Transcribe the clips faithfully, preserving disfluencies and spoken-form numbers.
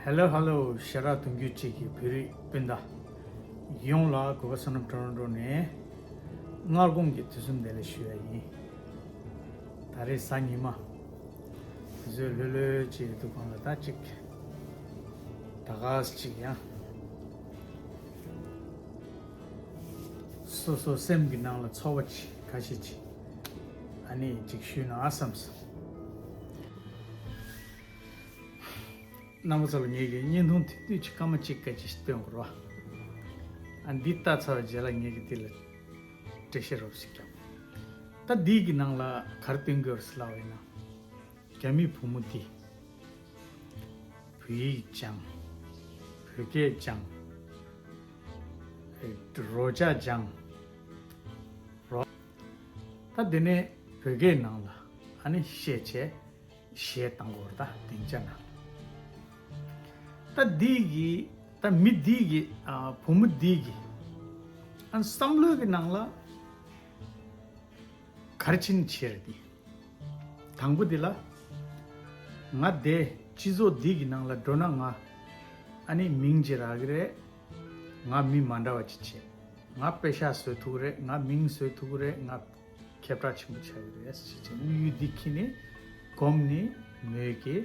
ཧེ་ལོ་ཧེ་ལོ། ཞེ་དྲག་གདུང་རྒྱུད་གཅིག་གི་བོད་རིགས་སྤུན་ཟླ་ཡོངས་ལ་གུས་པ་བསོད་ནམས་ཊོ་རོན་ཊོ་ནས་སྔ་དགོང་གི་དུས་གསུམ་བདེ་ལེགས་ཞུ་ཡ་ཡིན། ད་རེས་གཟའ་ཉི་མ། དུས་ཚོད་ལྷོད་ལྷོད་ཅིག་འདུག་གང་ལ་ད་ཅིག་ད་ག་ཅིག་ཡང་སོ་སོ་སེམས་ཀྱི་ནང་ལ་ཚོར་བ་ཅིག་ཁ་ཤས་ཅིག་ཨ་ནི་ཅིག་ཞུས་ན་བསམས་སོང་། རྣམ་པ་ཚོ་ལ་ངེད་ཀྱི་བརྙན་ཐུང་དེ་དུས་ཅིག་སྐར་མ་གཅིག་སྐད་ཅིག་སྟོན་དགོས་རོགས། ཨ་འདི་ལྟ་ཚར་བའི་རྗེས་ལ་ངེད་ཀྱི་འདི་ལ་འགྲེལ་བཤད་རོབ་ཞིག་རྒྱབ། ད་འདི་གི་ནང་ལ་ག་རེ་སྟོན་དགོས་ཟེར་ལབ་པ་ཡིན་ན། རྒྱ་མི་བུ་མོ་འདི་བོད་ཡིག་སྦྱང་། བོད་སྐད་སྦྱང་། རོལ་ཆ་སྦྱང་། རོ། ད་འདི་ནས་བོད་སྐད་ནང་ལ་ཨ་ནི་བཤད་བྱས། གཞས་བཏང་དགོས་རེད་ད་སྡིངས་ཆ་ནང་། ད་འདི་གི་ད་མི་འདི་གི་ཨ་བུ་མོ་འདི་གི་ཨ་བསམ་བློ་གི་ནང་ལ་ག་རེ་ཕྱིན་བྱས་རེད་འདི། དང་པོ་འདི་ལ་ང་དེ་སྤྱི་ཚོགས་འདི་གི་ནང་ལ་འགྲོ་ན་ང་ཨ་ནི་མིང་ཅིག་རག་གི་རེད། ང་མི་མ་འདྲ་བ་ཅིག་བྱས། ང་པེ་ཤག་བཟོ་ཐུབ་ཀྱི་རེད། ང་མིང་བཟོ་ཐུབ་ཀྱི་རེད། ང་ཁྱབ་བསྒྲགས་ཆེན་པོ་ཆགས་ཀྱི་རེད་ཟེར་བྱས་དམིགས་ཡུལ་འདི་འཁྱེར་ནས་སྒོམ་ནས་མོས་ཀྱི་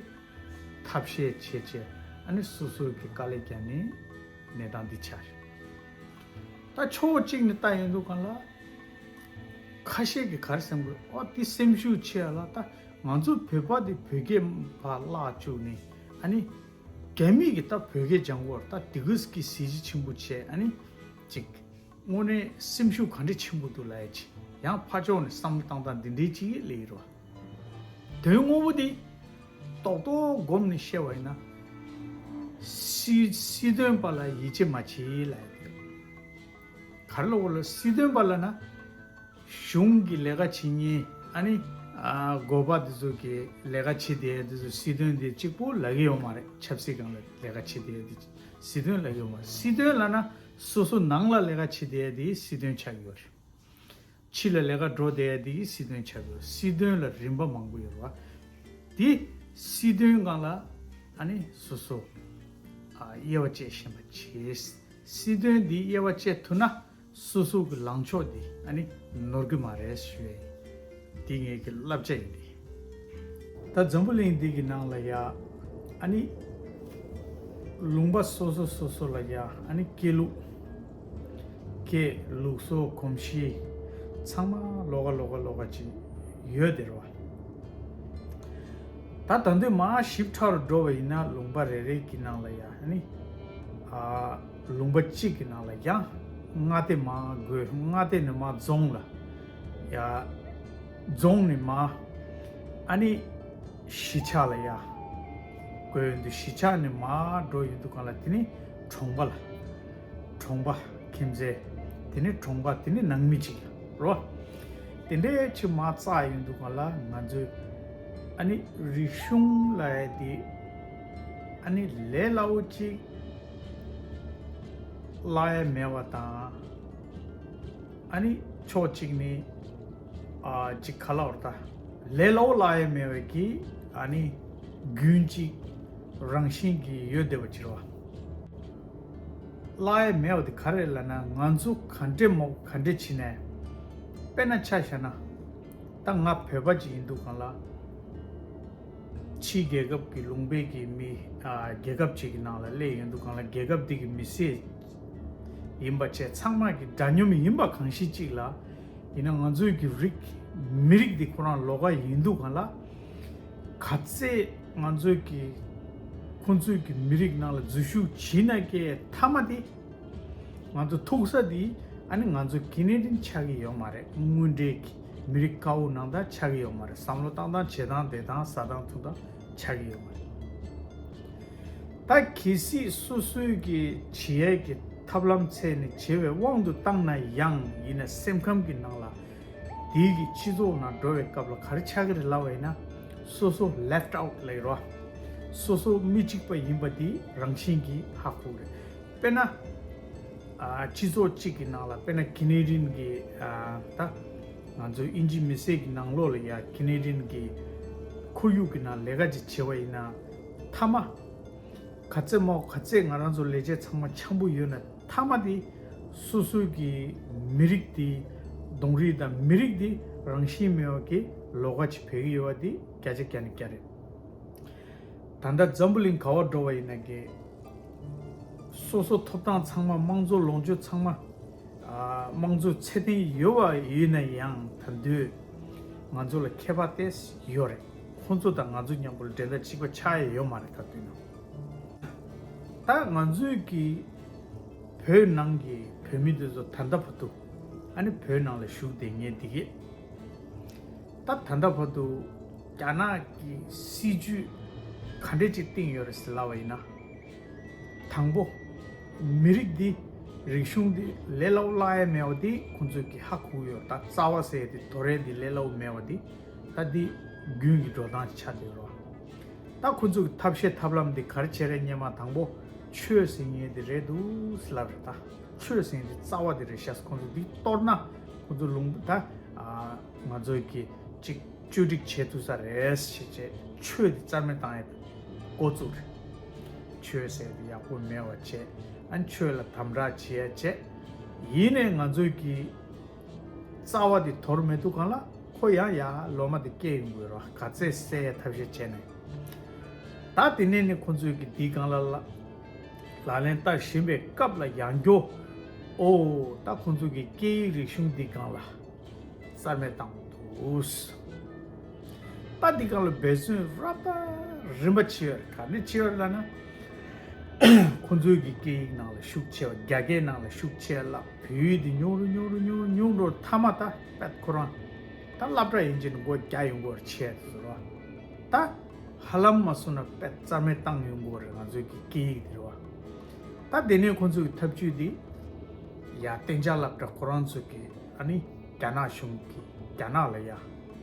ཐབས་ཤེས་བྱས་བྱས་ཨ་ནི་སོ་སོ་གི་དཀའ་ལས་བརྒྱབ་ནས་གནས་སྟངས་འདི་ཆགས་རེད། ད་ཕྱོགས་གཅིག་ནས་ལྟ་ཡོང་དུས་གང་ལ་ཁ་ཤས་ཀྱིས་ག་རེ་བསམ་གི་རེད། ཨོ་འདི་སེམས་ཤུགས་ཆེ་ཡ་ལ་ད་ང་ཚོ་བོད་པ་འདི་བོད་སྐད་ཕར་བརླག་བཅུག་ནས་ཨ་ནི་རྒྱ་མི་གི་ད་བོད་སྐད་སྦྱང་དགོས་རེད། ད་དེ་གི་གཟི་བརྗིད་ཆེན་པོ་བྱས་ཨ་ནི་ཅིག་དངོས་གནས་སེམས་ཤུགས་ག་འདྲ་ཆེན་པོ་འདུག་ལབ་ཡ་ཅིག་ཡང་ཕར་ཕྱོགས་ནས་བསམ་བློ་བཏང་སྟངས་འདི་འདྲའི་ཅིག་སླེབས་ཡོད་རེད་བ། དོན་དངོས་པོ་འདི་རྡོག་རྡོག་སྒོམ་ནས་བཤད་པ་ཡིན་ན། སྲིད་སྲིད་དོན་པ་ལ་ཡིད་ཆེས་མ་བྱེད་ལབ་ཡ་དེ་རེད། ག་རེ་ལབ་དགོས་ལབ་སྲིད་དོན་པ་ལབ་ན། གཞུང་གི་ལས་ཀ་བྱེད་མཁན་ཨ་ནི་ཨ་འགོ་པ་དེ་ཚོ་གི་ལས་ཀ་བྱེད་བསྡད་ཡ་དེ་ཚོ་སྲིད་དོན་དེ་གཅིག་པོ་ལབ་ཀྱི་ཡོད་མ་རེད། ཆབ་སྲིད་སྒང་ལ་ལས་ཀ་བྱེད་བསྡད་ཡ་དེ་སྲིད་དོན་ལབ་ཀྱི་ཡོད་མ་རེད། སྲིད་དོན་ལབ་ན་སོ་སོ་ནང་ལ་ལས་ཀ་བྱེད་བསྡད་ཡ་དེ་སྲིད་དོན་ཆགས་ཀྱི་ཡོད་རེད། ཕྱི་ལ་ལས་ཀ་འགྲོ་བསྡད་ཡ་དེ་གི་སྲིད་དོན་ཆགས་ཀྱི་ཡོད་རེད། སྲིད་དོན་ལ་རིམ་པ་མང་པོ་ཡོད་རེད་བ། དེ་སྲིད་དོན་སྒང་ལ་ཨ་ནི་སོ་སོ་ཨ་དབྱེ་བ་དཔྱད་ཤེས་པ་བྱེད། སྲིད་དོན་འདི་དབྱེ་བ་དཔྱད་ཐུབ་ན། སོ་སོ་གི་ལངས་ཕྱོགས་འདི་ཨ་ནི་ནོར་གི་མ་རེད་ཞུ་ཡ་ཡིན། འདི་ངེད་ཀྱི་བསླབ་བྱ་ཡིན་ཏེ། ད་འཛམ་བུ་གླིང་འདི་གི་ནང་ལ་ཡ་ཨ་ནི་ལུང་པ་སོ་སོ་སོ་སོ་ལ་ཡ་ཨ་ནི་སྐད་ལུགས་སྐད་ལུགས་སྲོལ་གོམས་གཤིས་ཚང་མ་ལོགས་ཀ་ལོགས་ཀ་ལོགས་ཀ་ཅིག་ཡོད་དེ་རེད་བ། ད་ད་འདོད་མ་ཞིབ་ཕྲ་རུ་འགྲོ་བ་ཡིན་ན་ལུང་པ་རེ་རེ་གི་ནང་ལ་ཡ་ཨ་ནི་ཨ་ལུང་པ་གཅིག་གི་ནང་ལ་ཡང་མངའ་སྡེ་མ་དགོས་མངའ་སྡེ་ནས་མ་རྫོང་ལ་ཡ་རྫོང་ནས་མ་ཨ་ནི་གཞིས་ཆགས་ལ་ཡ་དགོས་ཡོང་དུས་གཞིས་ཆགས་ནས་མ་འགྲོ་ཡོང་དུས་གང་ལ་དེ་ནི་གྲོང་པ་ལ། གྲོང་པ་ཁྱིམ་མཚེས། དེ་ནི་གྲོང་པ་དེ་ནི་ནང་མི་གཅིག་རོ། དེ་འདྲའི་ཆེ་མ་རྩ་ཡོང་དུས་གང་ལ་ང་ཚོས་ཨ་ནི་རིག་གཞུང་ལ་ཡ་དེ་ཨ་ནི་ལས་སླ་བོ་གཅིག་བརླག་ཡ་མེད་པ་དང་། ཨ་ནི་ཕྱོགས་གཅིག་ནས་ཨ་ཅིག་ག་ལབ་དགོས་རེད་ད། ལས་སླ་བོ་བརླག་ཡ་མེད་པའི་གི་ཨ་ནི་རྒྱུན་གཅིག་རང་བཞིན་གྱིས་ཡོད་བསྡད་པ་ཅིག་རེད་བ། བརླག་ཡ་མེད་པ་དེ་ག་རེ་ལབ་ན་ང་ཚོ་ག་འདྲས་མོ་ག་འདྲས་བྱས་ནས། དཔེར་ན་ཆ་བཞག་ན། ད་ང་བོད་པ་ཅིག་ཡིན་དུས་གང་ལ། ཕྱིའི་རྒྱལ་ཁབ་ཀྱི་ལུང་པའི་གི་མི་ཨ་རྒྱལ་ཁབ་ཅིག་གི་ནང་ལ་སླེབས་ཡོང་དུས་གང་ལ་རྒྱལ་ཁབ་དེ་གི་མི་སེར་ཡིན་པ་བཅས་ཚང་མ་གི་འདྲ་མཉམ་ཡིན་པ་གང་ཞིག་ཅིག་ལ། ཡིན་ན་ང་ཚོའི་གི་རིགས་མི་རིགས་འདི་ཁོ་རང་ལོགས་ཀ་ཡིན་དུས་གང་ལ། ག་ཚད་ང་ཚོའི་གི་ཁོ་ཚོའི་གི་མི་རིགས་ནང་ལ་འཛུལ་ཞུགས་བྱེད་ན་ཀའི་མཐའ་མ་དེ་ང་ཚོ་ཐུག་ས་དེ་ཨ་ནི་ང་ཚོ་ཀེ་ནེ་ཌི་ཡན་ཆགས་ཀྱི་ཡོད་མ་རེད། དངོས་འབྲེལ་གི་མི་རིགས་དཀར་པོ་ནང་ད་ཆགས་ཀྱི་ཡོད་མ་རེད། བསམ་བློ་བཏང་སྟངས་བྱེད་སྟངས་བསྡད་སྟངས་ཟ་སྟངས་འཐུང་སྟངས་ཆགས་ཀྱི་ཡོད་མ་རེད། ད་གལ་སྲིད་སོ་སོའི་གི་བྱེད་ཡས་ཀྱི་ཐབས་ལམ་འཚོལ་ནས་བྱེད་པའི་དབང་དུ་བཏང་ན་ཡང་ཡིན་ན་སེམས་ཁམས་ཀྱི་ནང་ལ་དེའི་གི་སྤྱི་ཚོགས་ནང་འགྲོ་བའི་སྐབས་ལ་ག་རེ་ཆགས་ཀྱི་རེད་ལབ་པ་ཡིན་ན་སོ་སོ་ལེཕ་ཊི་ཨའུ་ཊི་ལབ་ཀྱི་རེད་བ། སོ་སོ་མི་གཅིག་པ་ཡིན་པ་དེ་རང་བཞིན་གྱིས་ཧ་གོ་གི་རེད། དཔེར་ན། ཨ་སྤྱི་ཚོགས་གཅིག་གི་ནང་ལ་དཔེར་ན་ཀེ་ནེ་ཌི་ཡན་གྱི་ཨ་ད་ང་ཚོའི་དབྱིན་ཇི་མི་སེར་གྱི་ནང་ལོགས་ལ་ཡ་ཀེ་ནེ་ཌི་ཡན་གྱི་ཁོར་ཡུག་གི་ནང་ལས་ཀ་ཅིག་བྱེད་པ་ཡིན་ན་མཐའ་མ་ ག་ཚད་མོ་ག་ཚད་ང་རང་ཚོ་ལས་བྱེད་ཚང་མ་འཆམ་པོ་ཡོད་ན་མཐའ་མ་དེ་སོ་སོའི་གི་མི་རིགས་དེ་གདོང་རིས་དང་མི་རིགས་དེ་རང་བཞིན་མེད་པ་གི་ལོགས་ཀ་ཅིག་བེད་ཀྱི་ཡོད་པ་དེ་བརྒྱ་ཆ་བརྒྱ་ནས་བརྒྱ་རེད། ད་ལྟ་འཛམ་བུ་གླིང་ག་བར་འགྲོ་བ་ཡིན་ན་གི་སོ་སོ་ཐོབ་ཐང་ཚང་མ་དམངས་གཙོ་ལོངས་སྤྱོད་ཚང་མ་ཨ་དམངས་གཙོ་ཚད་ལྡན་ཡོད་པ་ཡིན་ན་ཡང་ད་དུང་ང་ཚོ་ལ་ཁྱད་པར་ཏོག་ཙམ་ཡོད་རེད། ཁོང་ཚོ་དང་ང་ཚོ་མཉམ་པོ་ལ་འགྲན་ཟླ་གཅིག་པ་ཆགས་ཡ་ཡོད་མ་རེད་ད་དུང་ནང་། ད་ང་ཚོའི་གི་བོད་ནང་གི་བོད་མི་དེ་ཚོ་ད་ལྟ་བར་དུ་ཨ་ནི་བོད་ནང་ལ་བཞུགས་བསྡད་མཁན་འདི་གས་ད་ད་ལྟ་བར་དུ་རྒྱ་ནག་གི་སྲིད་ཇུས་ག་འདྲས་ཅིག་བཏིང་ཡོད་རེད་ཟེར་ལབ་པ་ཡིན་ན། དང་པོ། མི་རིགས་འདི་རིག་གཞུང་འདི་ལས་སླ་པོ་བརླག་ཡ་མེད་པ་འདི་ཁོང་ཚོས་ཀྱི་ཧ་གོ་གི་ཡོད། ད་རྩ་བ་ཟེར་ཡ་འདི་དོར་ཡ་འདི་ལས་སླ་པོ་མེད་པ་འདི་ད་འདི་རྒྱུན་གྱི་འགྲོ་སྟངས་ཆགས་བསྡད་ཡོད་རེད་བ། ད་ཁོང་ཚོ་གི་ཐབས་ཤེས་ཐབས་ལམ་འདི་ག་རེ་བྱས་རེད་སྙམ་ན། དང་པོ་ཆོས་ཟེར་མཁན་འདི་རེད་འདུག་ཟེར་ལབ་རེད། ད་ཆོས་ཟེར་མཁན་འདི་རྩ་བ་འདི་རེད་ཤག་ཁོང་ཚོ་འདི་གཏོར་ན་ཁོང་ཚོ་ལུང་ད་ང་ཚོ་གི་ཅིག་བཅོས་སྒྲིག་བྱེད་ཐུབ་ས་རེད་ཟེར་བྱས་ཆོས་འདི་རྩ་མེད་བཏང་ཡ་འགོ་བཙུགས་རེད། ཆོས་ཟེར་དེ་ཡག་པོ་མེད་པ་བྱས། ཨ་ནི་ཆོས་ལ་དམ་དྲག་བྱེད་ཡ་བྱས། ཡིན་ནའི་ང་ཚོའི་གི་རྩ་བ་དེ་དོར་མེད་དུས་སྒང་ལ་ཁོ་ཡང་ཡ་ལོ་མ་དེ་སྐྱེ་ཡོང་གི་རེད་བ། ག་ཚད་བསད་ཡ་ཐབས་ཤེས་བྱས་ནས། ད་དེ་ནས་ནི་ཁོ་ཚོའི་གི་དེའི་སྒང་ལ་ལ་ལག་ལེན་བསྟར་བཞིན་པའི་སྐབས་ལ་ཡང་སྐྱར་ཨོ་ད་ཁོ་ཚོའི་གི་སྐད་ཡིག་རིག་གཞུང་དེའི་སྒང་ལ། རྩ་མེད་བཏང་འདུག་ད་འདི་གང་ལ་འབད་བརྩོན་རབ་དང་རིམ་པ་བྱེད་ཡོད་རེད། ག་ནས་བྱེད་ཡོད་རེད་ལབ་ན། ཁོ་ཚོའི་གི་སྐད་ཡིག་ནང་ལ་ཤུགས་ཆེ་བ། རྒྱ་སྐད་ནང་ལ་ཤུགས་ཆེ་བ་ལ་བོད་ཡིག་འདི་ཉུང་རུ་ཉུང་རུ་ཉུང་རུ་ཉུང་རུ་མཐའ་མ་ད་དཔེ་ཁོ་རང་ད་སློབ་གྲྭ་ཡིན་གཅིག་ནས་སྒོ་རྒྱག་ཡོང་གི་ཡོད་རེད། བྱས་ཟེར་བ་ད་ཧ་ལམ་མ་སོང་ན་དཔེ་རྩ་མེད་བཏང་ཡོང་གི་ཡོད་རེད། ང་ཚོའི་གི་སྐད་ཡིག་འདི་རེད་བ། ད་དེ་ནས་ཁོ་ཚོའི་གི་ཐབས་ཇུས་འདི་ཡ་གཏན་འཇགས་སློབ་གྲྭ་ཁོ་རང་ཚོའི་གི་ཨ་ནི་རྒྱ་ནག་གཞུང་གིས་རྒྱ་ནག་ལ་ཡ་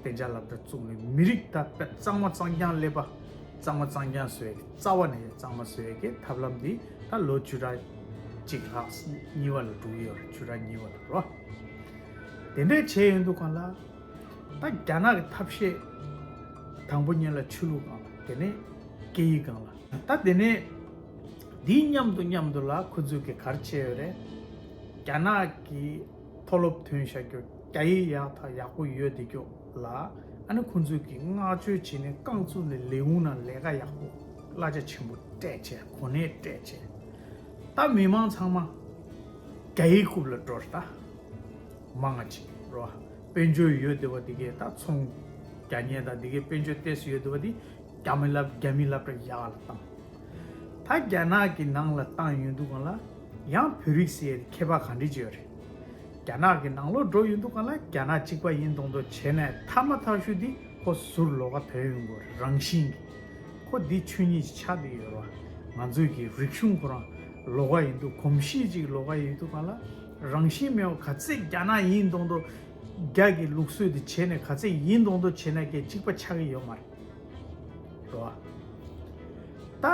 གཏན་འཇགས་སློབ་གྲྭ་བཙུགས་ནས་མི་རིགས་ད་དཔེ་གཙང་མ་གཙང་རྐྱང་སླེབས་པ། གཙང་མ་གཙང་རྐྱང་བཟོ་ཡ་གི་རྩ་བ་ནས་ཡ་གཙང་མ་བཟོ་ཡ་གི་ཐབས་ལམ་འདི་ད་ལོ་བཅུ་ཕྲག་གཅིག་ལྷག་གཉིས་པ་ལ་འགྲོ་གི་ཡོད་རེད། བཅུ་ཕྲག་གཉིས་པ་ལ་རོ། དེ་འདྲས་བྱས་ཡོང་དུས་སྒང་ལ་ད་རྒྱ་ནག་གི་ཐབས་ཤེས་དང་པོ་ཉིད་ལ་ཆོས་ལུགས་སྒང་ལ། དེ་ནས་སྐད་ཡིག་སྒང་ལ། ད་དེ་ནས་འདིའི་མཉམ་དུ་མཉམ་དུ་ལ་ཁོ་ཚོས་གི་ག་རེ་བྱས་ཡོད་རེད། རྒྱ་ནག་གི་མཐོ་སློབ་ཐོན་བཞག་རྒྱུ་རྒྱ་ཡིག་ཡག་ཐག་ཡག་པོ་ཡོད་དེ་རྒྱུ་ལ་ཨ་ནི་ཁོ་ཚོས་གི་བསྔགས་བརྗོད་བྱས་ནས་རྐང་བཙུགས་ནས་ལས་ཁུངས་ནང་ལས་ཀ་ཡག་པོ་གླ་ཆ་ཆེན་པོ་སྤྲད་བྱས་གོ་གནས་སྤྲད་བྱས། ད་མི་མང་ཚང་མ་རྒྱ་ཡིག་རྐུབ་ལ་འགྲོ་རེད། ད་མང་ང་ཅིག་རོ། དཔལ་འབྱོར་ཡོད་བསྡད་པ་འདི་གས་ད་ཚོང་རྒྱག་མཁན་དང་འདི་གས་དཔལ་འབྱོར་ཏོག་ཙམ་ཡོད་བསྡད་པ་འདི་རྒྱ་མི་སློབ་རྒྱ་མི་སློབ་གྲྭ་ཡག་ལ་བཏང་། ད་རྒྱ་ནག་གི་ནང་ལ་བཏང་ཡོང་དུས་སྒང་ལ་ཡང་བོད་རིགས་ཟེར་ཡས་ཁྱད་པར་ག་འདྲ་ཅིག་ཡོད་རེད། རྒྱ་ནག་གི་ནང་ལོགས་འགྲོ་ཡོང་དུས་སྒང་ལ་རྒྱ་ནག་གཅིག་པ་ཡིན་མདོག་མདོག་བྱས་ནས་མཐའ་མ་ཐག་ཤུ་འདི་ཁོ་ཟུར་ལོགས་ཀ་ཐོན་ཡོང་གི་རེད། རང་བཞིན་གྱི་ཁོ་འདི་ཆོས་ཉིད་ཅིག་ཆགས་བསྡད་ཡོད་རེད་བ། ང་ཚོའི་གི་རིག་གཞུང་ཁོ་རང་ལོགས་ཀ་ཡིན་དུས་གོམས་གཤིས་ཅིག་ལོགས་ཀ་ཡོད་དུས་སྒང་ལ་རང་བཞིན་མེད་པ་ག་ཚད་རྒྱ་ནག་ཡིན་མདོག་མདོག་རྒྱ་གི་ལུགས་སྲོལ་འདི་བྱས་ནས་ག་ཚད་ཡིན་མདོག་མདོག་བྱས་ན་ཀྱང་གཅིག་པ་ཆགས་ཀྱི་ཡོད་མ་རེད། རེད་བ། ད་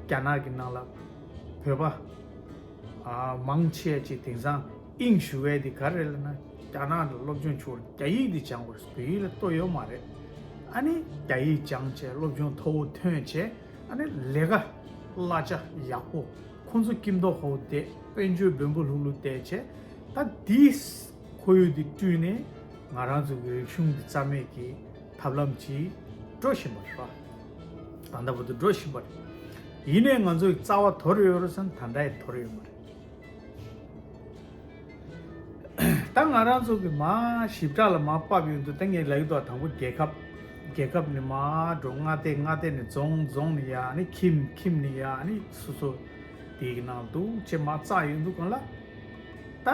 རྒྱ་ནག་གི་ནང་ལ་བོད་པ་ཨ་མང་ཆེ་ཅིག་དེང་སང་དབྱིངས་ཞུགས་པའི་དེ་ག་རེ་ལབ་ན་རྒྱ་ནག་ལ་སློབ་སྦྱོང་བྱེད་རྒྱ་ཡིག་དེ་སྦྱང་དགོས་རེད། བོད་ཡིག་ལ་ལྟོས་ཡོད་མ་རེད། ཨ་ནི་རྒྱ་ཡིག་སྦྱངས་བྱས་སློབ་སྦྱོང་མཐོ་བོ་ཐོན་བྱས་ཨ་ནི་ལས་ཀ་གླ་ཆ་ཡག་པོ་ཁོང་ཚོ་སྐྱིད་མདོག་ཁ་པོ་བསྡད་དཔལ་འབྱོར་འབེན་པོ་ལྷུག་ལྷུག་བསྡད་བྱས་ད་དེའི་ཁོར་ཡུག་འདི་བསྐྲུན་ནས་ང་རང་ཚོ་གི་རིག་གཞུང་འདི་རྩ་མེད་ཀྱི་ཐབས་ལམ་ཅིག་འགྲོ་བཞིན་པ་རེད་བ། ད་ལྟ་བར་དུ་འགྲོ་བཞིན་པ་རེད། ཡིན་ནའི་ང་ཚོ་གི་རྩ་བ་དོར་ཡོད་རེད་བསམ་ད་ལྟ་ཡང་དོར་ཡོད་མ་རེད། ད་ང་རང་ཚོ་གི་མ་ཞིབ་ཕྲ་ལ་མ་བབས་ཡོང་དུས་ད་ངས་ལབ་ཀྱི་འདུག་དང་པོ་རྒྱལ་ཁབ། རྒྱལ་ཁབ་ནས་མར་འགྲོ་མངའ་སྡེ། མངའ་སྡེ་ནས་རྫོང་། རྫོང་ནས་ཡར་ནི་ཁྱིམ། ཁྱིམ་ནས་ཡར་ནི་སོ་སོ་དེའི་ནང་འདུག་ཅེས་མར་བཙགས་ཡོང་དུས་སྒང་ལ། ད་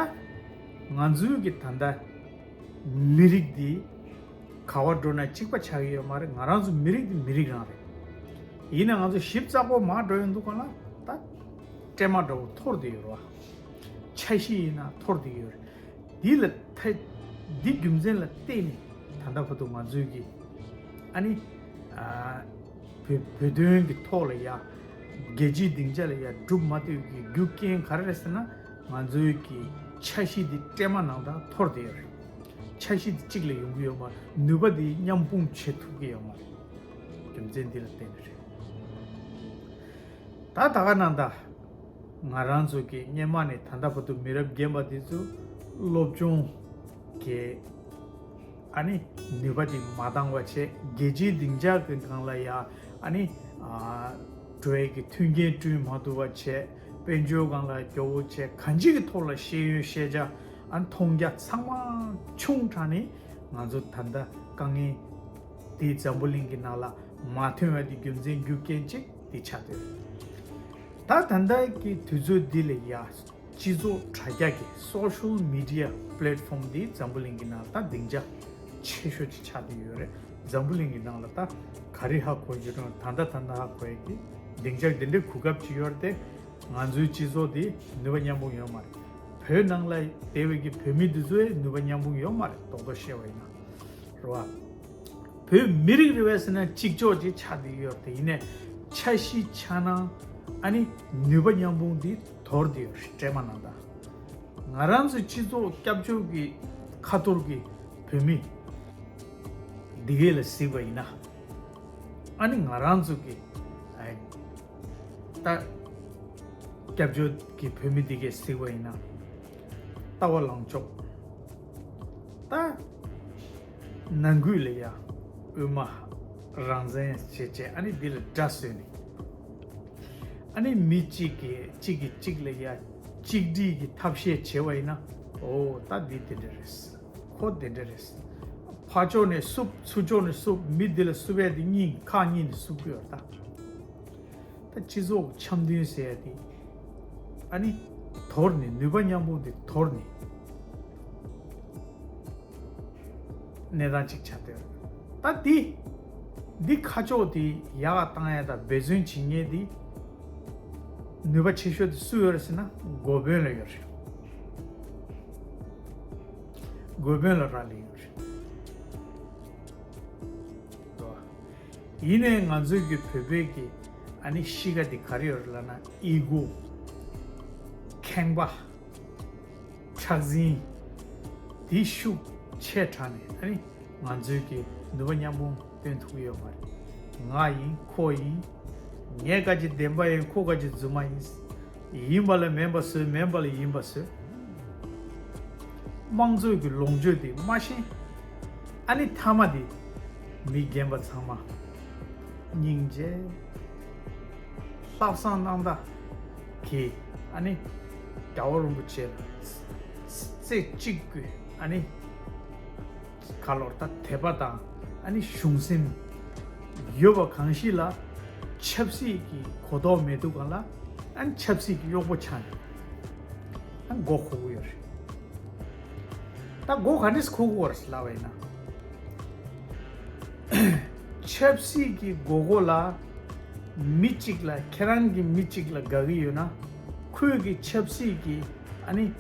ང་ཚོའི་གི་ད་ལྟ་མི་རིགས་འདི་ག་བར་འགྲོ་ན་གཅིག་པ་ཆགས་ཀྱི་ཡོད་མ་རེད། ང་རང་ཚོ་མི་རིགས་འདི་མི་རིགས་རང་རེད། ཡིན་ན་ང་ཚོ་ཞིབ་ཚགས་པོ་མར་འགྲོ་ཡོང་དུས་སྒང་ལ་ད་སྲན་མ་འདྲ་བོ་འཐོར་བསྡད་ཡོད་རེད་བ། འཆར་གཞི་ཡིན་ན་འཐོར་བསྡད་ཡོད་རེད། འདི་ལ་ཐད། འདི་རྒྱུ་མཚན་ལ་བརྟེན་ནས་ད་ལྟ་བར་དུ་ང་ཚོའི་གི་ཨ་ནི་ཨ་བོད་བོད་དོན་གྱི་ཐོག་ལ་ཡ་རྒྱལ་སྤྱིའི་སྡིངས་ཆ་ལ་ཡ་སྒྲུབ་མ་ཐུབ་ཀྱི་རྒྱུ་རྐྱེན་ག་རེ་རེད་ཟེར་ན་ང་ཚོའི་གི་འཆར་གཞི་འདི་སྲན་མ་ནང་ལ་འཐོར་བསྡད་ཡོད་རེད། འཆར་གཞི་འདི་གཅིག་ལས་ཡོང་གི་ཡོད་མ་རེད། ནུས་པ་འདི་མཉམ་སྤུངས་བྱེད་ཐུབ་ཀྱི་ཡོད་མ་རེད། རྒྱུ་མཚན་འདི་ལ་བརྟེན་ནས་རེད། ད་ད་ག་ནང་ད་ང་རང་ཚོ་གི་སྔོན་མ་ནས་ད་ལྟ་བར་དུ་མི་རབས་རྒན་པ་འདི་ཚོ་སློབ་སྦྱོང་གི་ཨ་ནི་ནུས་པ་འདི་མ་འདང་བ་བྱས། རྒྱལ་སྤྱིའི་སྡིངས་ཆ་གི་སྒང་ལ་ཡ་ཨ་ནི་ཨ་འགྲོ་ཡས་ཀྱི་མཐུན་རྐྱེན་བསྐྲུན་མ་ཐུབ་པ་བྱས། དཔལ་འབྱོར་སྒང་ལ་སྐྱོ་བོ་བྱས། གང་ཅིའི་གི་ཐོག་ལ་ཤེས་ཡོན་ཤེས་བྱ་ཨ་ནི་མཐོང་རྒྱ་ཚང་མ་ཆུང་དྲགས་ནས་ང་ཚོ་ད་ལྟ་དཀའ་ངལ་དེ་འཛམ་བུ་གླིང་གི་ནང་ལ་མ་ཐོན་པ་དེ་རྒྱུ་མཚན་རྒྱུ་རྐྱེན་གཅིག་དེ་ཆགས་བསྡད་ཡོད། ད་ད་ལྟ་གི་དུས་ཚོད་འདི་ལ་ཡ་སྤྱི་ཚོགས་དྲ་རྒྱ་གི་social media platform འདི་འཛམ་བུ་གླིང་གི་ནང་ད་སྡིངས་ཆ་ཆེ་ཤོས་ཅིག་ཆགས་བསྡད་ཡོད་རེད། འཛམ་བུ་གླིང་གི་ནང་ལ་ད་ག་རེ་ཧ་གོ་རྒྱུ་རེད། ད་ད་ད་ད་ཧ་གོ་ཡ་གི་སྡིངས་ཆ་འདི་འདྲའི་གོ་སྐབས་ཅིག་ཡོད་རེད་དེ། ང་ཚོའི་སྤྱི་ཚོགས་འདི་ནུས་པ་མཉམ་སྤུངས་ཡོད་མ་རེད། བོད་ནང་ལ་བསྡད་པའི་གི་བོད་མི་འདི་ཚོའི་ནུས་པ་མཉམ་སྤུངས་ཡོད་མ་རེད། རྡོག་རྡོག་བཤད་པ་ཡིན་ན་རེད་བ། བོད་མི་རིགས་རེད་པས་ཟེར་ན་གཅིག་ལྕོགས་ཅིག་ཆགས་བསྡད་ཡོད་རེད་དེ། ཡིན་ནའི་འཆར་གཞི་འཆར་སྣང་ཨ་ནི་ནུས་པ་མཉམ་སྤུངས་འདི་དོར་བསྡད་ཡོད་རེད། སྲན་མ་ནང་ད་ང་རང་ཚོའི་སྤྱི་ཚོགས་སྐྱབས་བཅོལ་གི་ཁ་ཐོར་གི་བོད་མི་འདི་གས་ལ་གཟིགས་པ་ཡིན་ན། ཨ་ནི་ང་རང་ཚོ་གི་ཨ་ད་སྐྱབས་བཅོལ་གྱི་བོད་མི་འདི་གས་གཟིགས་པ་ཡིན་ན། ལྟ་བ་ལངས་ཕྱོགས་ད་ནང་ཁུལ་ལ་ཡ་དབུ་མ་རང་བཙན་བྱས་བྱས་ཨ་ནི་འདི་ལ་དགྲ་བཟོས་ནས། ཨ་ནི་མི་གཅིག་གིས་གཅིག་གིས་གཅིག་ལ་ཡ་གཅིག་སྒྲིལ་གྱི་ཐབས་ཤེས་བྱས་པ་ཡིན་ན། ཨོ་ད་འདི་དེ་འདྲ་རེད། ཁོ་དེ་འདྲ་རེད། ཕར་ཕྱོགས་ནས་བསུབ། ཚུར་ཕྱོགས་ནས་བསུབ། མི་འདི་ལ་བསུབ་ཡ་དེ་གཉིས་ཁག་གཉིས་ནས་བསུབ་ཀྱི་ཡོད་ད། ད་སྤྱི་ཚོགས་འཆམ་མཐུན་ཟེར་ཡ་དེ་ཨ་ནི་དོར་ནས། ནུས་པ་མཉམ་སྤུངས་དེ་དོར་ནས་གནས་སྟངས་ཅིག་ཆགས་བསྡད་ཡོད་རེད། ད་འདི་འདི་ཁ་ཕྱོགས་དེ་ཡག་བཏང་ཡ་དང་འབད་བརྩོན་བྱེད་མཁན་དེ་ནུས་པ་ཆེ་ཤོས་དེ་སུ་ཡོད་རེད་ཟེར་ན་འགོ་དཔོན་ལ་ཡོད་རེད། འགོ་དཔོན་ལ་རག་ལས་ཡོད་རེད། ཡིན་ནའི་ང་ཚོའི་གི་བོད་པའི་གི་ཨ་ནི་གཤིས་ཀ་དེ་ག་རེ་ཡོད་རེད་ལབ་ན། ཨི་གོ། ཁེངས་པ། ཁྲག་འཛིན། དེ་ཤུགས་ཆེ་དྲགས་ནས་ཨ་ནི་ང་ཚོའི་གི་ནུས་པ་མཉམ་སྤུངས་སྟོན་ཐུབ་ཀྱི་ཡོད་མ་རེད། ང་ཡིན། ཁོ་ཡིན། ངའི་བཀའ་ཅི་བདེན་པ་ཡིན། ཁོ་བཀའ་ཅི་རྫུན་མ་ཡིན། ཡིན་པ་ལ་མིན་པ་བཟོས། མིན་པ་ལ་ཡིན་པ་བཟོས། དམངས་གཙོའི་གི་ལོངས་སྤྱོད་དེ་མ་ཤེས། ཨ་ནི་མཐའ་མ་དེ་མི་རྒན་པ་ཚང་མ་སྙིང་རྗེ། ལྷག་བསམ་རྣམ་དག་གིས་ཨ་ནི་རྒྱལ་བ་རིན་པོ་ཆེ་ལ་རྩེ་གཅིག་གུས། ཨ་ནི་ག་ལོར་ད་དད་པ་དང་ཨ་ནི་གཞུང་སེམས་ཡོད་པ་གང་ཞིག་ལ་ཆབ་སྲིད་ཀྱི་གོ་རྟོགས་མེད་དུས་གང་ལ་ཨ་ནི་ཆབ་སྲིད་ཀྱི་གཡོག་པོ་ཆགས་ནས་ཨ་ནི་མགོ་འཁོར་གྱི་ཡོད་རེད། ད་མགོ་ག་འདྲས་འཁོར་གྱི་ཡོད་རེད་ལབ་པ་ཡིན་ན། ཆབ་སྲིད་ཀྱི་མགོ་སྐོར་ལ་མི་གཅིག་ལ། ཁྱེད་རང་གི་མི་གཅིག་ལ་དགའ་གི་ཡོད་ན། ཁོས་ཀྱི་ཆབ་སྲིད་ཀྱི་ཨ་ནི་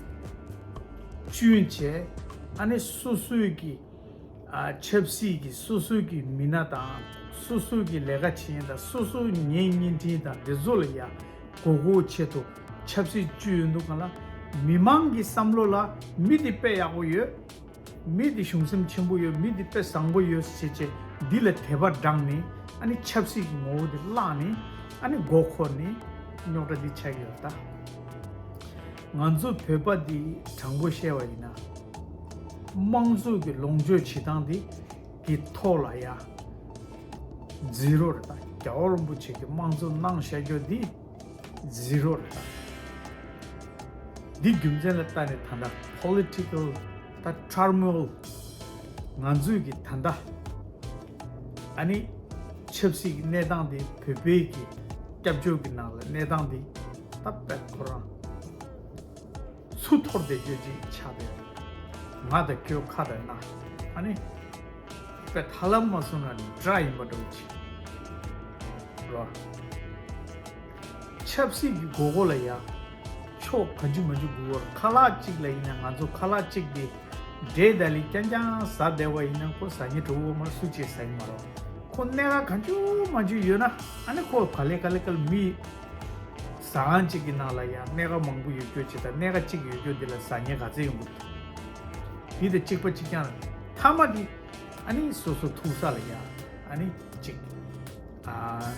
སྐྱོན་བྱས། ཨ་ནི་སོ་སོའི་གི་ཨ་ཆབ་སྲིད་ཀྱི་སོ་སོའི་གི་མི་སྣ་དང་། སོ་སོའི་གི་ལས་ཀ་བྱེད་མཁན་དང་། སོ་སོའི་ངའི་བརྙན་འཕྲིན་དང་འདི་ཚོ་ལ་ཡ་མགོ་སྐོར་ཆེད་དུ་ཆབ་སྲིད་བཅུག་ཡོང་དུས་གང་ལ་མི་མང་གི་བསམ་བློ་ལ་མི་དེ་དཔེ་ཡག་པོ་ཡོད། མི་དེ་གཞུང་སེམས་ཆེན་པོ་ཡོད། མི་དེ་དཔེ་བཟང་པོ་ཡོད་ཟེར་བྱས་འདི་ལ་དད་པ་དྲངས་ནས་ཨ་ནི་ཆབ་སྲིད་ཀྱི་ངོ་བོ་དེ་བརླག་ནས་ཨ་ནི་མགོ་འཁོར་ནས་རྙོག་དྲ་འདི་ཆགས་ཀྱི་ཡོད་ད། ང་ཚོ་བོད་པ་འདི་དྲང་པོ་བཤད་པ་ཡིན་ན། དམངས་གཙོ་གི་ལོངས་སྤྱོད་བྱེད་སྟངས་འདི་གི་ཐོག་ལ་ཡ་ཛི་རོ་རེད་ད། རྒྱལ་བ་རིན་པོ་ཆེ་གི་དམངས་གཙོ་གནང་བཞག་རྒྱུ་འདི་ཛི་རོ་རེད་ད། འདི་རྒྱུ་མཚན་ལ་ལྟ་ནས་ད་ལྟ་political ད་turmoil ང་ཚོས་ཀྱི་ད་ལྟ་ཨ་ནི་ཆབ་སྲིད་ཀྱི་གནས་སྟངས་འདི། བོད་པའི་གི་སྐྱབས་བཅོལ་གྱི་ནང་ལ་གནས་སྟངས་འདི་ད་དཔེ་ཁོ་རང་ཚུར་འཐོར་བསྡད་རྒྱུ་ཅིག་ཆགས་བསྡད། ང་དང་ཁྱོད་ཁ་དང་སྣ་ཨ་ནི་དཔེ་ཐར་ལམ་མ་སོང་ན་དགྲ་ཡིན་པ་འདྲ་བོ་ཅིག་རེད། ཆབ་སྲིད་ཀྱི་མགོ་སྐོར་ལ་ཡ་ཕྱོགས་གང་ཅི་མ་ཅི་དགོས་པར། ཁ་ལག་གཅིག་ལ་ཡིན་ན་ང་ཚོ་ཁ་ལག་གཅིག་དེ་འབྲས་དང་ལི་རྐྱང་རྐྱང་ཟ་བསྡད་པ་ཡིན་ན་ཁོ་ཟ་མཁན་གྲོགས་པོ་མ་སུ་གཅིག་ཟ་གི་མ་རེད། ཁོ་གནད་འགག་གང་ཅི་མ་ཅི་ཡོད་ན་ཨ་ནི་ཁོ་ག་ལེ་ག་ལེ་ག་ལེ་མི་ཟ་ཁང་གཅིག་གི་ནང་ལ་ཡ་གནད་འགག་མང་པོ་ཡོད་རྒྱུ་ཅིག་དང་། གནད་འགག་གཅིག་ཡོད་རྒྱུ་འདི་ལ་ཟ་མཁན་ག་ཚད་ཡོང་གི་འདུག་འདི་དང་གཅིག་པ་གཅིག་རྐྱང་རེད། མཐའ་མ་འདི་ཨ་ནི་སོ་སོ་ཐུག་ས་ལ་ཡ་ཨ་ནི་གཅིག་ཨ་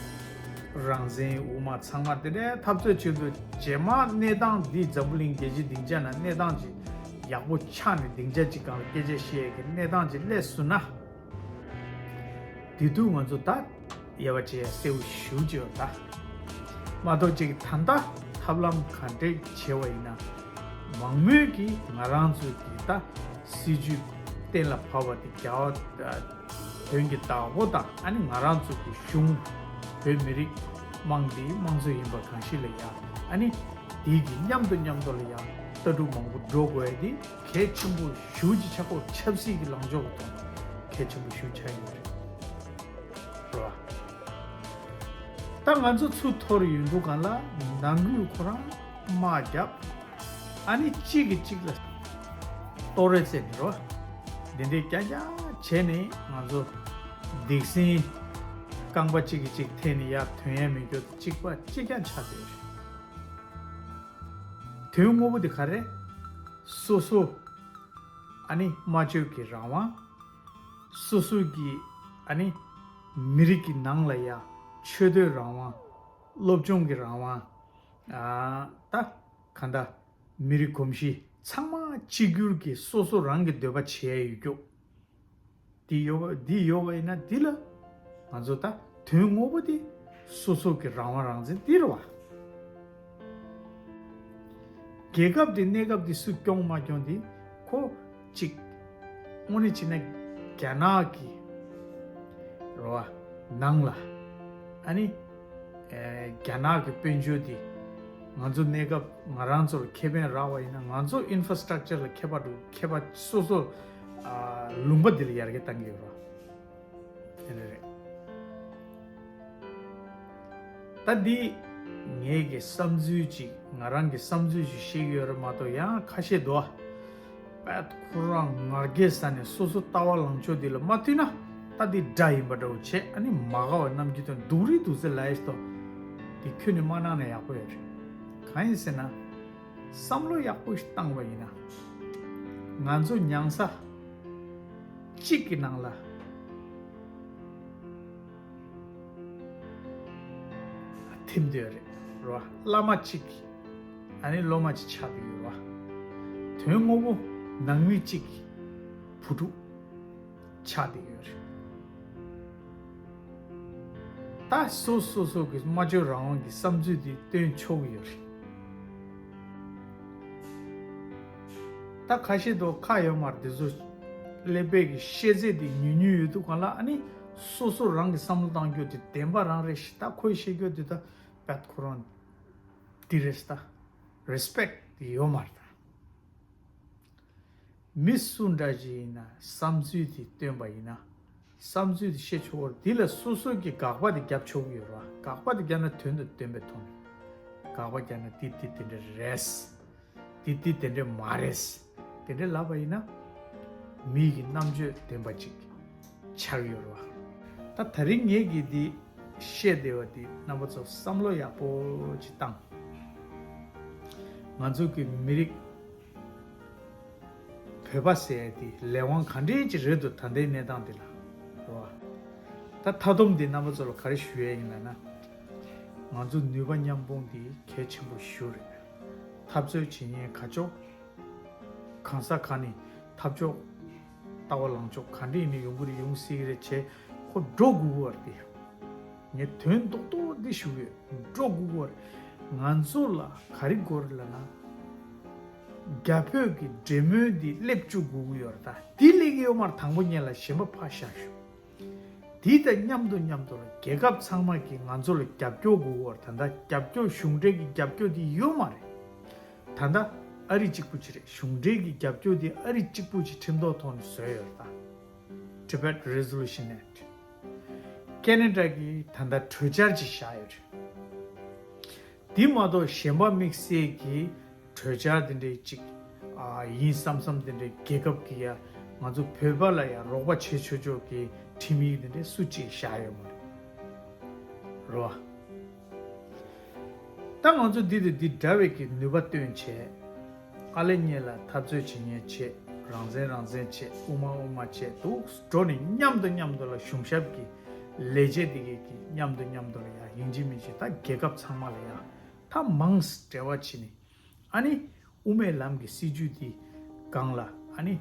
རང་བཙན་དབུ་མ་ཚང་མ་དེ་འདྲའི་འཐབ་རྩོད་བྱེད་དུས་རྗེས་མ་གནས་སྟངས་འདི་འཛམ་བུ་གླིང་རྒྱལ་སྤྱིའི་སྡིངས་ཆ་ན་གནས་སྟངས་ཅིག་ཡག་པོ་ཆགས་ནས་སྡིངས་ཆ་ཅིག་སྒང་ལ་སྐད་ཆ་བཤད་ཡས་ཀྱི་གནས་སྟངས་ཅིག་སླེབས་སོང་ན། དེ་དུས་ང་ཚོ་ད་དབྱེ་བ་ཕྱེ་ཡ་གསལ་པོ་ཞེ་པོ་ཅིག་ཡོད་ད། མ་གཏོགས་ཅིག་ད་ལྟ་ཐབས་ལམ་ག་འདྲས་བྱས་པ་ཡིན་ན། མང་མོས་ཀྱིས་ང་རང་ཚོ་གི་ད་སྲིད་ཇུས་གཏན་ལ་ཕབ་པ་དེ་རྒྱལ་བ་དོན་གྱི་བདག་པོ་དང་ཨ་ནི་ང་རང་ཚོ་གི་གཞུང་བོད་མི་རིགས་དམངས་དེའི་དམངས་གཙོ་ཡིན་པ་གང་ཞིག་ལ་ཡང་ཨ་ནི་དེའི་གི་མཉམ་དུ་མཉམ་དུ་ལ་ཡང་ལྟ་གྲུབ་མང་པོ་འགྲོ་དགོས་ཡ་དེ་གལ་ཆེན་པོ་ཞེ་པོ་ཅིག་ཆགས་ཀྱི་ཡོད། ཆབ་སྲིད་ཀྱི་ལངས་ཕྱོགས་ཀྱི་ཐོག་ནས་གལ་ཆེན་པོ་ཞེ་པོ་ཆགས་ཡོད་རེད། རེད་བ། ད་ང་ཚོ་ཚུར་འཐོར་ཡོང་དུས་སྒང་ལ་ནང་ཁུལ་ཁོ་རང་དམག་རྒྱབ། ཨ་ནི་གཅིག་གིས་གཅིག་ལ་གཏོར་རེས་བྱས་ནས་རེད་བ། འདི་འདྲའི་རྐྱང་རྐྱང་བྱས་ནས་ང་ཚོ་སྡིག་སྲིན་རྐང་པ་གཅིག་གིས་གཅིག་འཐེན་ནས་ཡར་ཐོན་ཡས་མེད་རྒྱུ་དེ་གཅིག་པ་གཅིག་རྐྱང་ཆགས་བསྡད་རེད། དོན་དངོས་པོ་དེ་ག་རེ། སོ་སོ། ཨ་ནི་སྨྲ་བརྗོད་ཀྱི་རང་དབང་། སོ་སོ་གི་ཨ་ནི་མི་རིགས་ཀྱི་ནང་ལ་ཡ་ཆོས་དད་རང་དབང་། སློབ་སྦྱོང་གི་རང་དབང་། ཨ་ད་ག་འདྲ་མི་རིགས་གོམས་གཤིས་ཚང་མ་གཅིག་གྱུར་གྱི་སོ་སོ་རང་གི་འདོད་པ་བྱེད་ཡ་ཡོད་རྒྱུ། འདི་ཡོད་པ་འདི་ཡོད་པ་ཡིན་ན་འདི་ལ་ང་ཚོ་ད་དོན་དངོས་པོ་དེ་སོ་སོ་གི་རང་དབང་རང་བཙན་འདི་རེད་བ། རྒྱལ་ཁབ་དེ་གནས་སྐབས་དེ་སུས་སྐྱོང་མ་སྐྱོང་དེ་ཁོ་གཅིག་དངོས་གནས་བྱས་ན་རྒྱ་ནག་གི་རེད་བ་ནང་ལ་ཨ་ནི་ཨེ་རྒྱ་ནག་གི་དཔལ་འབྱོར་དེ་ང་ཚོ་གནས་སྐབས་ང་རང་ཚོར་ཁེ་ཕན་རག་པ་ཡིན་ན་ང་ཚོ་ཨིན་ཕ་སི་ཊག་ཅར་ལ་ཁྱད་པར་འདུག་ཁྱད་པར་སོ་སོ་ཨ་ལུང་པ་འདི་ལ་ཡར་རྒྱས་གཏང་གི་ཡོད་རེད། དེ་འདྲ་རེད། ད་འདི་ངའི་གི་བསམ་ཚུལ་ཅིག་ང་རང་གི་བསམ་ཚུལ་ཅིག་བཤད་ཀྱི་ཡོད་རེད་མ་གཏོགས་ཡང་ཁ་ཤས་འདུག་ཨ། པད་ཁོ་རང་ངར་སྐད་ཟ་ནས་སོ་སོ་ལྟ་བ་ལངས་ཕྱོགས་འདི་ལ་མ་མཐུན་ན་ད་འདི་དགྲ་ཡིན་པ་འདྲ་བོ་བྱས་ཨ་ནི་མ་དགའ་བ་རྣམས་ཀྱི་དོན་སྡུག་རིགས་སྡུག་ཚེ་ལ་ཡིས་ཏོ། འདི་ཁྱོད་ནི་མ་གནང་ན་ཡག་པོ་ཡོད་རེད། གང་ཡིན་ཟེར་ན། བསམ་བློ་ཡག་པོ་ཞིག་བཏང་བ་ཡིན་ན། ང་ཚོ་ཉང་ས་གཅིག་གི་ནང་ལ་ཐིམ་བསྡད་ཡོད་རེད་རོ། བླ་མ་གཅིག་གི་ཨ་ནི་སློབ་མ་གཅིག་ཆགས་བསྡད་ཡོད་རོ། དོན་དངོས་པོ་ནང་མི་གཅིག་གི་བུ་ཕྲུག་ཆགས་བསྡད་ཡོད་རེད། ད་སོ་སོ་སོ་གི་སྨྲ་བརྗོད་རང་དབང་གི་བསམ་ཚུལ་དེ་སྟོན་ཆོག་གི་ཡོད་རེད། ད་ཁ་ཤས་དོ་ཁ་ཡོད་མ་རེད་དེ་ཚོ་ཀླད་པའི་གི་ཤེས་ཚད་དེ་ཉུང་ཉུང་ཡོད་དུས་གང་ལ་ཨ་ནི་སོ་སོ་རང་གི་བསམ་བློ་བཏང་རྒྱུ་དེ་བདེན་པ་རང་རེད་ཤི། ད་ཁོས་བཤད་རྒྱུ་དེ་ད་བད་ཁོ་རང་དེ་རེད་ད། རེ་སི་པེག་དེ་ཡོད་མ་རེད་ད། མི་སུ་འདྲ་ཞིག་ཡིན་ན་བསམ་ཚུལ་དེ་བཏོན་པ་ཡིན་ན། བསམ་ཚུལ་དེ་བཤད་ཆོག་གི་རེད། འདི་ལ་སོ་སོ་གི་དགག་པ་དེ་རྒྱབ་ཆོག་གི་ཡོད་རེད་བ། དགག་པ་དེ་རྒྱབ་ན་དོན་དང་ལྡན་པའི་ཐོག་ནས་དགག་པ་རྒྱབ་ན་འདི་འདི་དེ་འདྲ་རེད། འདི་འདི་དེ་འདྲ་མ་རེད། དེ་འདྲ་ལབ་པ་ཡིན་ན། མི་གི་རྣམ་དཔྱོད་ལྡན་པ་ཅིག་ཆགས་ཡོད་རེད་བ། ད་ད་རིང་ངས་ཀྱིས་འདི་བཤད་བསྡད་པ་འདི་རྣམ་པ་ཚོ་བསམ་བློ་ཡག་པོ་ཅིག་བཏང་། ང་ཚོ་གི་མི་རིགས་བོད་པ་ཟེར་ཡ་དེ་ལས་དབང་ག་འདྲས་ཅིག་རེད་འདུག་ད་ལྟའི་གནས་སྟངས་འདི་ལ་རེད་བ། ད་མཐའ་སྡོམ་འདི་རྣམ་པ་ཚོ་ལ་ག་རེ་ཞུ་ཡ་ཡིན་ལབ་ན། ང་ཚོ་ནུས་པ་མཉམ་སྤུངས་འདི་གལ་ཆེན་པོ་ཞེ་པོ་རེད། འཐབ་རྩོད་བྱེད་མཁན་ཁ་ཕྱོགས་གང་ས་གང་ནས་འཐབ་ཕྱོགས་ལྟ་བ་ལངས་ཕྱོགས་ག་འདྲས་ཡིན་ནའི་ཡོང་གི་རེད། ཡོང་སྲིད་ཀྱི་རེད་བྱས་ཁོ་འགྲོ་དགོས་ཀྱི་རེད་དེ། ངས་དོན་རྡོག་རྡོག་འདི་ཞུ་གི་ཡོད། འགྲོ་དགོས་ཀྱི་རེད། ང་ཚོ་ལ་ག་རེ་དགོས་རེད་ལབ་ན། རྒྱ་བོད་ཀྱི་འབྲེལ་མོལ་འདི་སླེབས་བཅུག་དགོས་ཀྱི་ཡོད་རེད་ད། འདི་སླེབས་ཀྱི་ཡོད་མ་རེད། དང་པོ་ཉིད་ལ་གཞན་པ་ཕར་བཞག་ཞུ། དེ་དང་མཉམ་དུ་མཉམ་དུ་ལ་རྒྱལ་ཁབ་ཚང་མ་གིས་ང་ཚོ་ལ་རྒྱབ་སྐྱོར་དགོས་ཀྱི་ཡོད་རེད། ད་ལྟ་རྒྱབ་སྐྱོར་གཞུང་འབྲེལ་གྱི་རྒྱབ་སྐྱོར་འདི་ཡོད་མ་རེད། ད་ལྟ་ཨ་རི་གཅིག་པུ་ཅིག་རེད། གཞུང་འབྲེལ་གྱི་རྒྱབ་སྐྱོར་འདི་ཨ་རི་གཅིག་པུ་ཅིག་ཁྲིམས་ཐོག་ཐོག་ནས་བཟོས་ཡོད་རེད་ད། Tibet Resolution Act། ཁེ་ན་ཌ་གིས་ད་ལྟ་གྲོས་འཆར་ཅིག་བཞག་ཡོད་རེད། འདི་མ་གཏོགས་གཞན་པ་དམིགས་བསལ་གྱི་གྲོས་འཆར་དེ་འདྲའི་ཅིག་ཨ་ཡིན་བསམ་བསམ་དེ་འདྲའི་རྒྱལ་ཁབ་ཀྱི་ཡ་ང་ཚོ་བོད་པ་ལ་ཡ་རོགས་པ་བྱེད་ཆོག་ཆོག་གི་ཁྲིམས་ཡིག་དེ་འདྲའི་སུ་གཅིག་བཞག་ཡོད་མ་རེད། རེད་བ། ད་ང་ཚོ་འདི་དང་འདི་འདྲ་བའི་གི་ནུས་པ་བཏོན་བྱས། ཨ་ལེ་གཉིས་ལ་འཐབ་རྩོད་བྱེད་མཁན་བྱས། རང་བཙན་རང་བཙན་བྱས། དབུ་མ་དབུ་མ་བྱས། འདུག་འགྲོ་ནས་མཉམ་དུ་མཉམ་དུ་ལ་གཞུང་ཞབས་ཀྱི་ ལས་བྱེད་དེ་གས་ཀྱི་མཉམ་དུ་མཉམ་དུ་ལ་ཡང་ཡིན་གཅིག་མིན་གཅིག་ད་རྒྱལ་ཁབ་ཚང་མ་ལ་ཡང་ད་མང་སེ་འབྲེལ་བ་བྱས་ནས། ཨ་ནི་དབུ་མའི་ལམ་གྱི་སྲིད་བྱུས་དེ་སྒང་ལ་ཨ་ནི་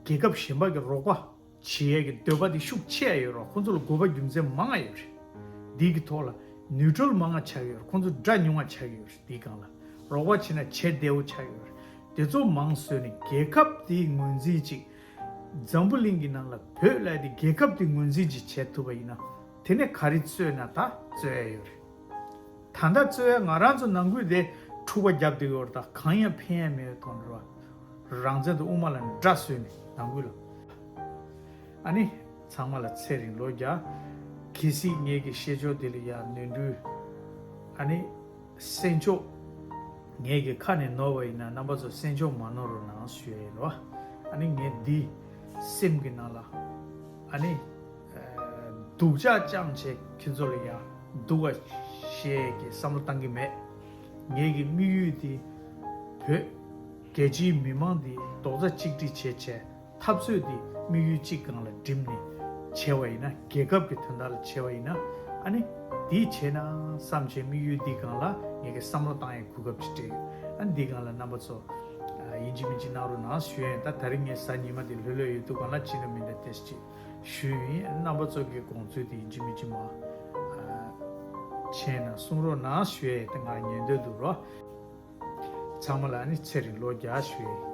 རྒྱལ་ཁབ་གཞན་པ་གི་རོགས་པ་བྱེད་ཡས་ཀྱི་འདོད་པ་དེ་ཤུགས་ཆེ་ཡ་ཡོད་རེད། ཁོང་ཚོ་ལ་དགོས་པ་རྒྱུ་མཚན་མང་ང་ཡོད་རེད། འདི་གི་ཐོག་ལ་ནིའུ་ཊྲལ་མང་ང་ཆགས་ཡོད་རེད། ཁོང་ཚོ་དགྲ་ཉུང་ང་ཆགས་ཡོད་རེད། འདི་སྒང་ལ་རོགས་པ་བྱེད་ན་བྱེད་བདེ་བོ་ཆགས་ཡོད་རེད། དེ་ཚོ་མང་བཟོས་ནས་རྒྱལ་ཁབ་དེའི་ངོས་འཛིན་ཅིག་འཛམ་བུ་གླིང་གི་ནང་ལ་བོད་ལ་དེ་རྒྱལ་ཁབ་དེ་ངོས་འཛིན་ཅིག་བྱེད་ཐུབ་པ་ཡིན་ན། དེ་ནས་ག་རེ་རྩོད་ན་ད་རྩོད་ཡ་ཡོད་རེད། ད་ལྟ་རྩོད་ཡ་ང་རང་ཚོ་ནང་ཁུལ་དེ་འཁྲུག་པ་རྒྱབ་བསྡད་ཡོད་རེད། ད་གང་ཡང་ཕན་ཡ་མེད་མཐོང་རེད་བ། རང་བཙན་དང་དབུ་མ་ལ་དགྲ་བཟོས་ནས་ནང་ཁུལ་ལ། ཨ་ནི་ཚང་མ་ལ་ཚེ་རིང་ལོ་བརྒྱ། གལ་སྲིད་ངེད་ཀྱི་བཤད་ཕྱོགས་དེ་ལ་ཡ་ནོར་འཁྲུལ། ཨ་ནི་སེམས་ཕྱོགས་ངེད་ཀྱི་ཁ་ནས་ནོར་བ་ཡིན་ན་རྣམ་པ་ཚོ་སེམས་ཕྱོགས་མ་ནོར་རོགས་གནང་ཞུ་ཡ་ཡིན་རོ། ཨ་ནི་ངས་འདི་སེམས་ཀྱི་ནང་ལ་ཨ་ནི་སྡུག་ཅག་རྐྱང་བྱས་ཁྱེད་ཚོ་ལ་ཡང་སྡུག་ག་བཤད་ཀྱི་བསམ་བློ་བཏང་གི་མེད། ངེད་ཀྱི་དམིགས་ཡུལ་དེ་བོད་རྒྱལ་སྤྱིའི་མི་མང་དེ་རྡོག་རྩ་གཅིག་སྒྲིལ་བྱས་བྱས། འཐབ་རྩོད་འདི་དམིགས་ཡུལ་གཅིག་སྒང་ལ་བསྒྲིམས་ནས་བྱས་པ་ཡིན་ན། རྒྱལ་ཁབ་ཀྱི་དོན་དག་ལ་བྱས་པ་ཡིན་ན། ཨ་ནི་འདི་བྱས་ན་བསམ་བྱས་དམིགས་ཡུལ་འདི་སྒང་ལ་ངེད་ཀྱི་བསམ་བློ་བཏང་ཡའི་གོ་སྐབས་ཅིག་སྤྲད་ཡོད། ཨ་ནི་འདི་སྒང་ལ་རྣམ་པ་ཚོ་ཨ་ཡིན་གཅིག་མིན་གཅིག་གནང་རོགས་གནང་ཞུ་ཡ་ཡིན། ད་ད་རིང་ངས་གཟའ་ཉི་མ་འདི་ལྷོད་ལྷོད་ཡོད་དུས་སྒང་ལ་ཅི་འདྲ་མི་འདྲ་ཏོག་ཙམ་ཅིག་ཞུས་ཡིན། རྣམ་པ་ཚོ་གི་དགོངས་ཚུལ་འདི་ཡིན་གཅིག་མིན་གཅིག་མ་ཨ་མཁྱེན་ན་གསུང་རོགས་གནང་ཞུ་ཡ་ཡིན། ད་ང་ཉན་འདོད་འདུག་རོ། ཚང་མ་ལ་ཨ་ནི་ཚེ་རིང་ལོ་བརྒྱ་ཞུ་ཡ་ཡིན།